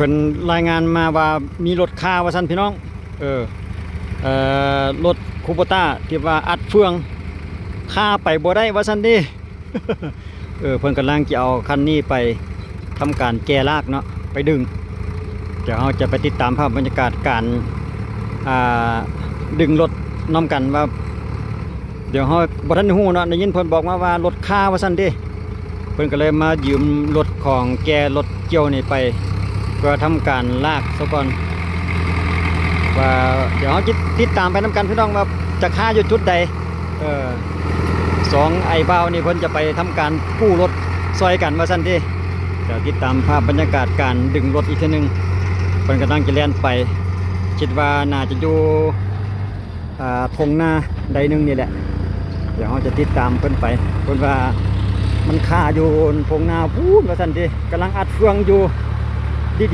ພິ່ນລາຍງານມາວ່າມີລົດຄາວ່າຊັ້ນພີ່ນ້ອງ. ເອີ ເອີ ລົດຄູໂບຕ້າທີ່ວ່າອັດເຟືອງຄາໄປບໍ່ໄດ້ວ່າຊັ້ນເດ້. ເອີ ເພິ່ນກຳລັງຈະເອົາຄັນນີ້ໄປທຳການແກ່ລາກເນາະ ໄປດຶງ. ດຽວເຮົາຈະໄປຕິດຕາມພາບບັນຍາກາດການ ອ່າ ດຶງລົດນຳກັນວ່າ ດຽວເຮົາບໍ່ທັນຮູ້ເນາະ ໄດ້ຍິນເພິ່ນບອກມາວ່າລົດຄາວ່າຊັ້ນເດ້. ເພິ່ນກໍເລີຍມາຢືມລົດຂອງແກ່ລົດກ່ຽວນີ້ໄປ ເພື່ອທຳການລາກຊະກ່ອນ ວ່າ ດຽວເຮົາຈະຕິດຕາມໄປນຳກັນພີ່ນ້ອງ ວ່າຈະຄາຢູ່ຈຸດໃດ. ເອີ ສອງອ້າຍບ່າວນີ້ເພິ່ນຈະໄປທຳການກູ້ລົດຊ່ອຍກັນວ່າຊັ້ນເດ້. ດຽວຕິດຕາມພາບບັນຍາກາດການດຶງລົດອີກເທື່ອໜຶ່ງ. ເພິ່ນກຳລັງຈະແລ່ນໄປ ຄິດວ່າໜ້າຈະຢູ່ ອ່າ ທົ່ງນາໃດໜຶ່ງນີ້ແຫຼະ. ດຽວເຮົາຈະຕິດຕາມເພິ່ນໄປ. ເພິ່ນວ່າມັນຄາຢູ່ທົ່ງນາພຸ້ນວ່າຊັ້ນເດ້ ກຳລັງອັດເຟືອງຢູ່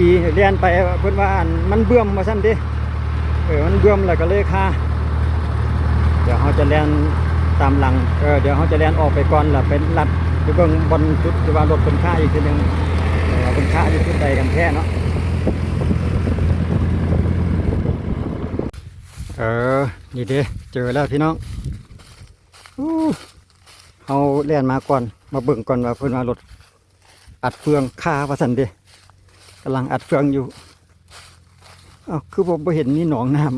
ດີໆ ແລ່ນໄປ ເພິ່ນວ່າອັນມັນເບື່ອມວ່າຊັ້ນເດ້. ເອີ ມັນເບື່ອມແລ້ວກໍເລີຍຄາ. ດຽວເຮົາຈະແລ່ນຕາມຫຼັງ ເອີ ດຽວເຮົາຈະແລ່ນອອກໄປກ່ອນ ແລ້ວໄປລັດໄປເບິ່ງບ່ອນຈຸດທີ່ວ່າລົດເພິ່ນຄາອີກເທື່ອໜຶ່ງ ວ່າເພິ່ນຄາຢູ່ຈຸດໃດກັນແທ້ເນາະ. ເອີ ນີ້ເດ້ ເຈີແລ້ວພີ່ນ້ອງ. ອູ້ ເຮົາແລ່ນມາກ່ອນ ມາເບິ່ງກ່ອນວ່າເພິ່ນວ່າລົດອັດເຟືອງຄາວ່າຊັ້ນເດ້ ກຳລັງອັດເຟືອງຢູ່. ເອົ້າ ຄືວ່າບໍ່ເຫັນມີໜອງນ້ຳ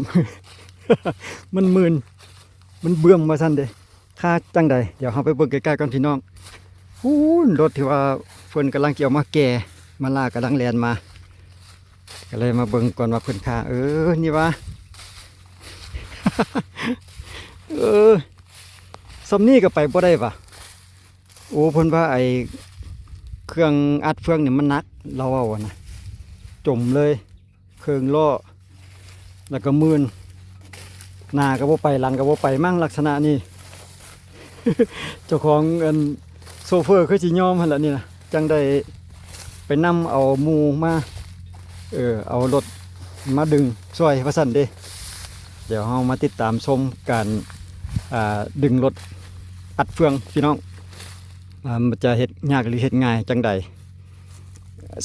ມັນມື່ນ ມັນເບື່ອມວ່າຊັ້ນເດ້ ຄາຈັ່ງໃດ. ດຽວເຮົາໄປເບິ່ງໃກ້ໆກ່ອນພີ່ນ້ອງ. ພຸ້ນ ລົດທີ່ວ່າເພິ່ນກຳລັງຈະເອົາມາແກ່ມາລາກ ກຳລັງແລ່ນມາ ກໍເລີຍມາເບິ່ງກ່ອນວ່າເພິ່ນຄາ. ເອີ ນີ້ຫວາ ເອີ ສ່ຳນີ້ກໍໄປບໍ່ໄດ້ຫວາ. ໂອ້ ເພິ່ນວ່າໄອ້ເຄື່ອງອັດເຟືອງນີ້ມັນໜັກ ລາວເວົ້າຫັ້ນນະ ຈົມເລີຍ ເຄິ່ງລໍ້ ແລ້ວກໍມື່ນ ໜ້າກໍບໍ່ໄປ ຫຼັງກໍບໍ່ໄປມັ້ງ ລັກສະນະນີ້. ເຈົ້າຂອງອັນໂຊເຟີຄືຊິຍອມຫັ້ນລະນີ້ນະ ຈັ່ງໄດ້ໄປນຳເອົາໝູ່ມາ ເອີ ເອົາລົດມາດຶງຊ່ອຍວ່າຊັ້ນເດ້. ດຽວເຮົາມາຕິດຕາມຊົມການ ອ່າ ດຶງລົດອັດເຟືອງພີ່ນ້ອງ ວ່າມັນຈະເຮັດຍາກຫຼືເຮັດງ່າຍຈັ່ງໃດ.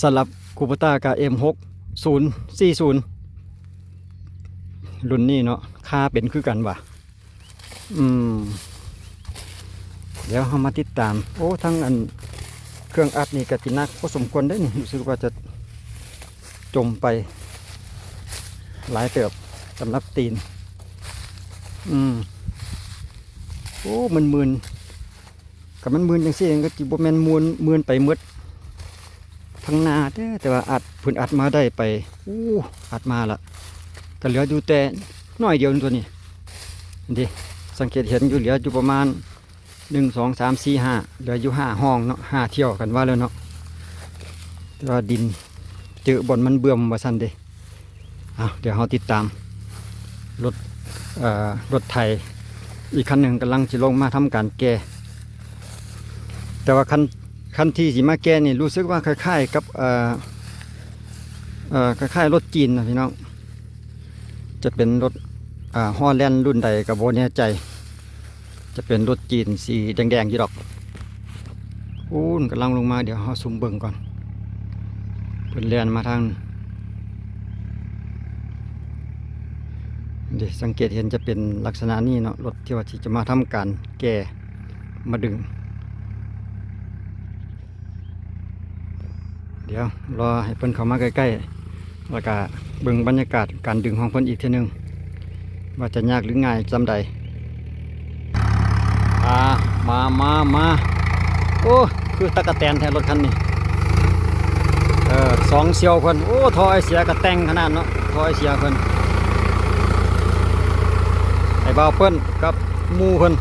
ສຳລັບຄູໂບຕ້າກໍເອັມຫົກສູນສີ່ສູນ ລຸ້ນນີ້ເນາະ ຄາເປັນຄືກັນຫວາ. ອືມ ດຽວເຮົາມາຕິດຕາມ. ໂອ້ ທັງອັນເຄື່ອງອັດນີ້ກໍຊິໜັກພໍສົມຄວນເດ້ນີ້ ຮູ້ສຶກວ່າຈະຈົມໄປຫຼາຍເຕີບສຳລັບຕີນ. ອືມ ໂອ້ ມື່ນໆ ຄັນມັນມື່ນຈັ່ງຊີ້ກໍຊິບໍ່ແມ່ນມື່ນ ມື່ນໄປໝົດທັງໜ້າເດ້ ແຕ່ວ່າອັດ ເພິ່ນອັດມາໄດ້ໄປ ໂອ້ ອັດມາລະ ກໍເຫຼືອຢູ່ແຕ່ໜ້ອຍດຽວໜຶ່ງຕົວນີ້ ເດ້ ສັງເກດເຫັນຢູ່ ເຫຼືອຢູ່ປະມານ ໜຶ່ງ ສອງ ສາມ ສີ່ ຫ້າ ເຫຼືອຢູ່ຫ້າຮ່ອງເນາະ ຫ້າຖ້ຽວກັນວ່າແລ້ວເນາະ ແຕ່ວ່າດິນເຈີບ່ອນມັນເບື່ອມວ່າຊັ້ນເດ້. ເອົາ ດຽວເຮົາຕິດຕາມລົດ ເອີ ລົດໄຖອີກຄັນໜຶ່ງກຳລັງຊິລົງມາທຳການແກ່ ແຕ່ວ່າຄັນ ຄັນທີ່ຊິມາແກ່ນີ້ ຮູ້ສຶກວ່າຄ້າຍໆກັບ ເອີ ເອີ ຄ້າຍໆລົດຈີນນະພີ່ນ້ອງ ຈະເປັນລົດ ອ່າ ຮໍແລນລຸ້ນໃດກໍບໍ່ແນ່ໃຈ. ຈະເປັນລົດຈີນສີແດງໆຢູ່ດອກ. ໂອ້ ກຳລັງລົງມາ ດຽວເຮົາຊູມເບິ່ງກ່ອນ ເພິ່ນແລ່ນມາທາງ ເດ້ ສັງເກດເຫັນຈະເປັນລັກສະນະນີ້ເນາະ ລົດທີ່ວ່າຊິຈະມາທຳການແກ່ມາດຶງ. ດຽວລໍໃຫ້ເພິ່ນເຂົ້າມາໃກ້ໆ ແລ້ວກະເບິ່ງບັນຍາກາດການດຶງຂອງເພິ່ນອີກເທື່ອໜຶ່ງ ວ່າຈະຍາກຫຼືງ່າຍສ່ຳໃດ. ອ່າ ມາ ມາ ມາ ໂອ້ ຄືຕັກກະແຕນແທ້ລົດຄັນນີ້. ເອີ ສອງສ່ຽວເພິ່ນ ໂອ້ ທໍ່ໄອເສຍກະແຕ່ງຂະໜາດເນາະ ທໍ່ໄອເສຍເພິ່ນ. ໄອ້ບ່າວເພິ່ນກັບ ໝູ່ເພິ່ນ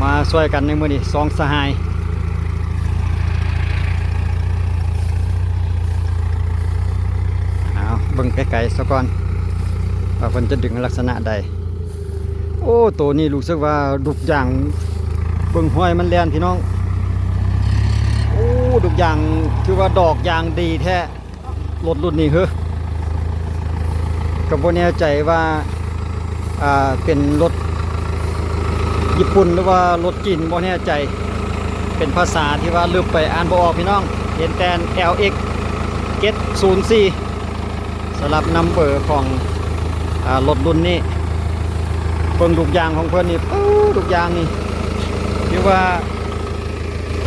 ມາຊ່ວຍກັນໃນມື້ນີ້ ສອງສະຫາຍ. ເອົາ ເບິ່ງໄກໆຊະກ່ອນ ວ່າເພິ່ນຈະດຶງລັກສະນະໃດ. ໂອ້ ໂຕນີ້ຮູ້ສຶກວ່າດຸກຢາງ ເບິ່ງຮອຍມັນແລ່ນພີ່ນ້ອງ. ໂອ້ ດຸກຢາງ ຖືວ່າດອກຢາງດີແທ້. ລົດລຸ້ນນີ້ເຮີ ກໍບໍ່ແນ່ໃຈວ່າ ອ່າ ເປັນລົດຍີ່ປຸ່ນ ຫຼືວ່າລົດຈີນ ບໍ່ແນ່ໃຈ. ເປັນພາສາທີ່ວ່າລຶບໄປ ອ່ານບໍ່ອອກພີ່ນ້ອງ. ເຫັນແຕ່ ແອລເອັກ ເຈັດສູນສີ່ ສຳລັບນຳເບີຂອງ ອາ ລົດລຸ້ນນີ້. ເບິ່ງລູກຢາງຂອງເພິ່ນນີ້ ໂອ້ ລູກຢາງນີ້ຖືວ່າ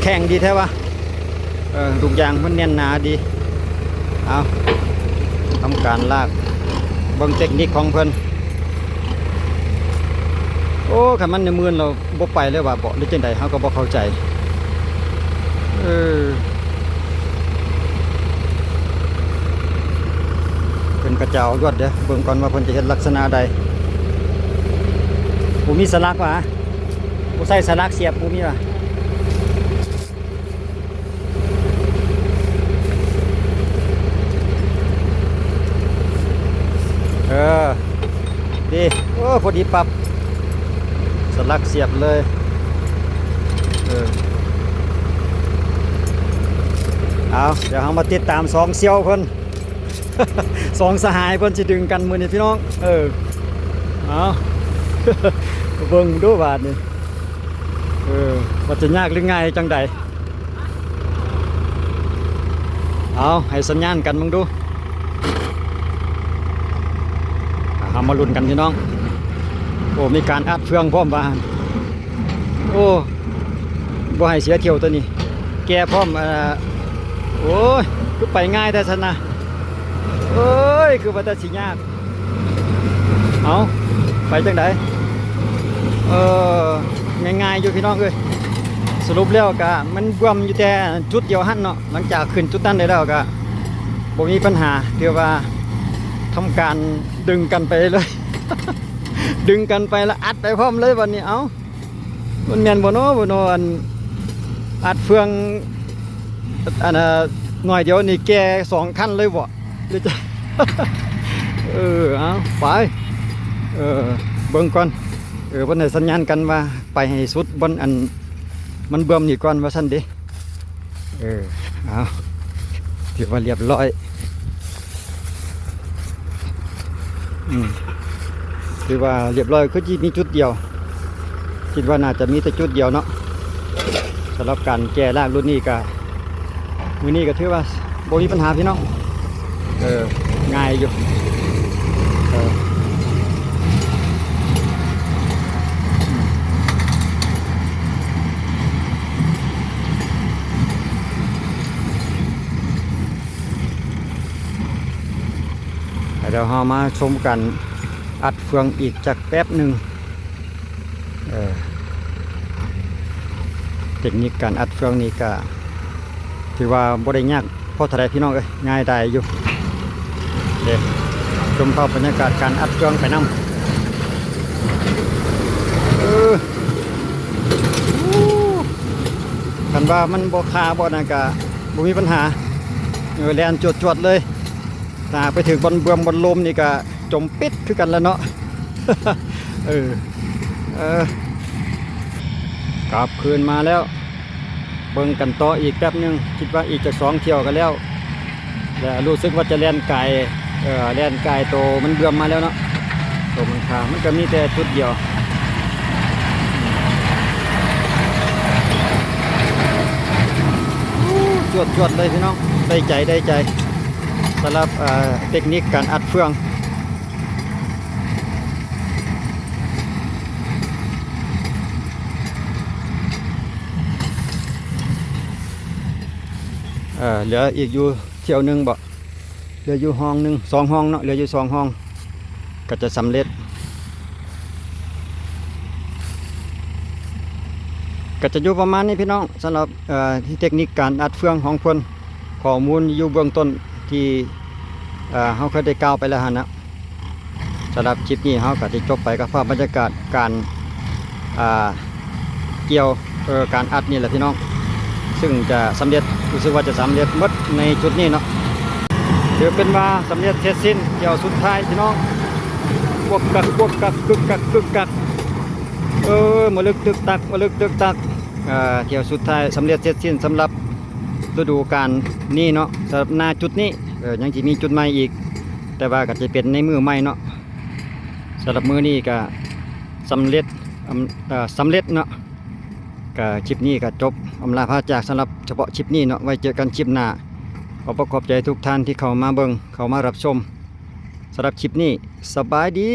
ແຂງດີແທ້ວະ. ເອີ ລູກຢາງເພິ່ນແໜ້ນໜາດີ. ເອົາ ທຳການລາກ ເບິ່ງເຕັກນິກຂອງເພິ່ນ. ໂອ້ ຄັນມັນໃນໝື່ນແລ້ວບໍ່ໄປເລີຍວ່າເບາະ ຫຼືຈັ່ງໃດ ເຮົາກໍບໍ່ເຂົ້າໃຈ. ເອີ ເພິ່ນກໍຈະເອົາລວດເດີ້ ເບິ່ງກ່ອນວ່າເພິ່ນຈະເຮັດລັກສະນະໃດ. ບໍ່ມີສະຫຼັກຫວາ? ບໍ່ໃສ່ສະຫຼັກສຽບ ບໍ່ມີຫວາ? ເອີ ດີ ໂອ້ ພໍດີປັບ ສະຫຼັກສຽບເລີຍ. ເອີ ເອົາ ດຽວເຮົາມາຕິດຕາມສອງສ່ຽວເພິ່ນ ສອງສະຫາຍເພິ່ນຊິດຶງກັນມື້ນີ້ພີ່ນ້ອງ. ເອີ ເອົາ ເບິ່ງດູບາດນີ້ ເອີ ວ່າຈະຍາກຫຼືງ່າຍຈັ່ງໃດ. ເອົາ ໃຫ້ສັນຍານກັນເບິ່ງດູ. ເຮົາມາລຸ້ນກັນພີ່ນ້ອງ. ໂອ້ ມີການອັດເຟືອງພ້ອມວ່າ. ໂອ້ ບໍ່ໃຫ້ເສຍຖ້ຽວໂຕນີ້ ແກ່ພ້ອມ. ເອີ ໂອ້ຍ ຄືໄປງ່າຍແທ້ຊັ້ນນະ. ໂອ້ຍ ຄືວ່າແຕ່ຊິຍາກ. ເອົາ ໄປຈັ່ງໃດ? ເອີ ງ່າຍໆຢູ່ພີ່ນ້ອງເອີຍ. ສະຫຼຸບແລ້ວກະມັນບວມຢູ່ແຕ່ຈຸດດຽວຫັ້ນເນາະ. ຫຼັງຈາກຂຶ້ນຈຸດນັ້ນໄດ້ແລ້ວກະບໍ່ມີບັນຫາ ຖືວ່າທຳການດຶງກັນໄປເລີຍ ດຶງກັນໄປແລ້ວອັດໄປພ້ອມເລີຍບັດນີ້. ເອົ້າ ມັນແມ່ນບໍ່ນໍ ບໍ່ນໍ ອັນ ອັດເຟືອງ ອັນ ໜ້ອຍດຽວນີ້ແກ່ສອງຄັນເລີຍບໍ? ເອີ ເອົາ ໄປ ເອີ ເບິ່ງກ່ອນ. ເອີ ເພິ່ນໃຫ້ສັນຍານກັນວ່າໄປໃຫ້ສຸດບ່ອນອັນມັນເບື່ອມນີ້ກ່ອນວ່າຊັ້ນເດ. ເອີ ເອົາ ຖືວ່າລຽບຮ້ອຍ. ອືມ ຖືວ່າລຽບຮ້ອຍ ຄືຊິມີຈຸດດຽວ ຄິດວ່າໜ້າຈະມີແຕ່ຈຸດດຽວເນາະ. ສຳລັບການແກ່ລາກລຸ້ນນີ້ກະ ມື້ນີ້ກະຖືວ່າບໍ່ມີບັນຫາພີ່ນ້ອງ. ເອີ ງ່າຍຢູ່. ເອີ ດຽວເຮົາມາຊົມກັນ ອັດເຟືອງອີກຈັກແປັບໜຶ່ງ. ເອີ ເຕັກນິກການອັດເຟືອງນີ້ກະຖືວ່າບໍ່ໄດ້ຍາກພໍເທົ່າໃດພີ່ນ້ອງເອີຍ ງ່າຍດາຍຢູ່. ເດ້ ຊົມພາບບັນຍາກາດການອັດເຟືອງໄປນຳ. ເອີ ຄັນວ່າມັນບໍ່ຄາບໍ່ນັ້ນກະບໍ່ມີບັນຫາ. ເອີ ແລ່ນຈວດໆເລີຍ. ຖ້າໄປຖືກບ່ອນເບື່ອມບ່ອນລົມນີ້ກະຈົມປິດຄືກັນລະເນາະ. ເອີ ເອີ ກັບຄືນມາແລ້ວ ເບິ່ງກັນຕໍ່ອີກແປັບໜຶ່ງ. ຄິດວ່າອີກຈັກສອງຖ້ຽວກະແລ້ວ ແລະ ຮູ້ສຶກວ່າຈະແລ່ນກາຍ ເອີ ແລ່ນກາຍໂຕມັນເບື່ອມມາແລ້ວເນາະ. ໂຕມັນຄາ ມັນກະມີແຕ່ຈຸດດຽວ. ຈວດໆເລີຍພີ່ນ້ອງ ໄດ້ໃຈ ໄດ້ໃຈ. ສຳລັບ ເອີ ເຕັກນິກການອັດເຟືອງ ເອີ ເຫຼືອອີກຢູ່ຖ້ຽວໜຶ່ງບໍ? ເຫຼືອຢູ່ຮ່ອງໜຶ່ງ ສອງຮ່ອງເນາະ ເຫຼືອຢູ່ສອງຮ່ອງ ກະຈະສຳເລັດ. ກະຈະຢູ່ປະມານນີ້ພີ່ນ້ອງ ສຳລັບ ເອີ ເຕັກນິກການອັດເຟືອງຂອງເພິ່ນ. ຂໍ້ມູນຢູ່ເບື້ອງຕົ້ນທີ່ ເອີ ເຮົາເຄີຍໄດ້ກ່າວໄປແລ້ວຫັ້ນນະ. ສຳລັບຄລິບນີ້ເຮົາກະໄດ້ຈົບໄປກັບພາບບັນຍາກາດການ ອ່າ ກ່ຽວ ເອີ ການອັດນີ້ແຫຼະພີ່ນ້ອງ ຊຶ່ງຈະສຳເລັດ ຮູ້ສຶກວ່າຈະສຳເລັດໝົດໃນຈຸດນີ້ເນາະ. ຖືເປັນວ່າສຳເລັດເສັດສິ້ນ ຖ້ຽວສຸດທ້າຍພີ່ນ້ອງ. ກວກກັກ ກວກກັກ ກຶກກັກ ກຶກກັກ ເອີ ມາລຶກຕຶກຕັກ ມາລຶກຕຶກຕັກ. ເອີ ຖ້ຽວສຸດທ້າຍສຳເລັດເສັດສິ້ນສຳລັບ ລະດູການນີ້ເນາະ ສຳລັບນາຈຸດນີ້. ເອີ ຍັງຊິມີຈຸດໃໝ່ອີກ ແຕ່ວ່າກະຈະເປັນໃນມື້ໃໝ່ເນາະ. ສຳລັບມື້ນີ້ກະສຳເລັດ ອຳ ເອີ ສຳເລັດເນາະ. ກະຄລິບນີ້ກະຈົບ ອຳລາພາຈາກສຳລັບສະເພາະຄລິບນີ້ເນາະ. ໄວ້ເຈີກັນຄລິບໜ້າ. ຂ ຂອບພະຂອບໃຈທຸກທ່ານທີ່ເຂົ້າມາເບິ່ງ ເຂົ້າມາຮັບຊົມ. ສຳລັບຄລິບນີ້ ສະບາຍດີ.